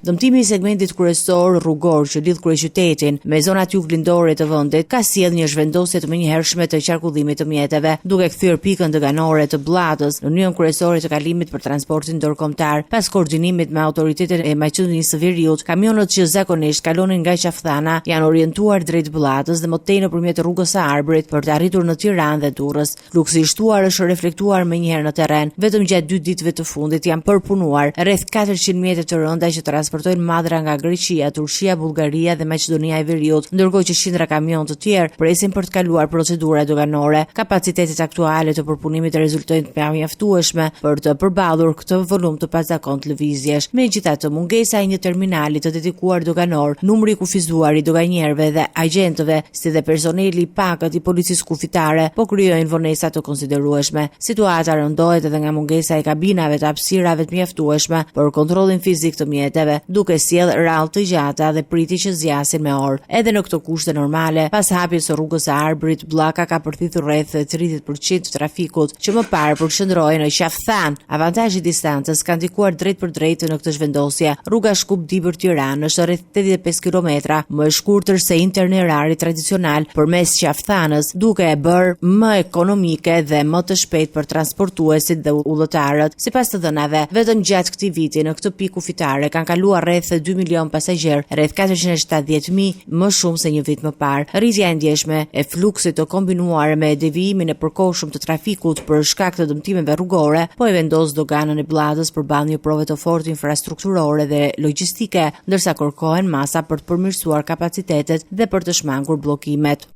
Dëmtimi i segmentit kryesor rrugor që lidh kryeqytetin me zonat juglindore të vendit ka sjellë një zhvendosje të menjëhershme të qarkullimit të mjeteve, duke kthyer pikën doganore të Bllatës në nyjën kryesore të kalimit për transportin ndërkombëtar. Pas koordinimit me autoritetet e Maqedonisë së Veriut, kamionët që zakonisht kalonin nga Qafë-Thana janë orientuar drejt Bllatës dhe më tej nëpërmjet rrugës së Arbrit për të arritur në Tiranë dhe Durrës. Fluksi i shtuar është reflektuar menjëherë në terren. Vetëm gjatë dy ditëve të fundit janë përpunuar rreth 400 mjete të rënda që transportojnë mallra nga Greqia, Turqia, Bullgaria dhe Maqedonia e Veriut, ndërkohë që qindra kamionë të tjerë presin për të kaluar procedura doganore. Kapacitetet aktuale të përpunimit rezultojnë të pamjaftueshme për të përballur këtë volum të pazakontë lëvizjesh. Megjithatë, mungesa e një terminali të dedikuar doganor, numri i kufizuar i doganierëve dhe agjentëve, si dhe personeli i pakët i policisë kufitare, po krijojnë vonesa të konsiderueshme. Situata rëndohet edhe nga mungesa e kabinave të hapësirave të mjaftueshme për kontrollin fizik të mjeteve, duke sjellë radhë të gjata dhe pritje që zgjasin me orë. Edhe në këto kushte normale, pas hapjes së rrugës së Arbrit, Bllaka ka përthithur rreth 30% të trafikut, që më parë përqendrohej në Qafë-Thanë. Avantazhi i distancës ka ndikuar drejtpërdrejt në këtë zhvendosje. Rruga Shkup-Dibër-Tiranë është rreth 85 kilometra më e shkurtër se itinerari tradicional përmes Qafë-Thanës, duke e bërë më ekonomike dhe më të shpejtë për transportuesit dhe udhëtarët. Sipas të dhënave, vetëm gjatë këtij viti në këtë pikë kufitare kanë kaluar rreth 2 milionë pasagjerë, rreth 470.000 më shumë se një vit më parë. Rritja e ndjeshme e fluksit të kombinuar me devijimin e përkohshëm të trafikut për shkak të dëmtimeve rrugore, po e vendos doganën e Bllatës përballë një prove të fortë infrastrukturore dhe logjistike, ndërsa kërkohen masa për të përmirësuar kapacitetet dhe për të shmangur bllokimet.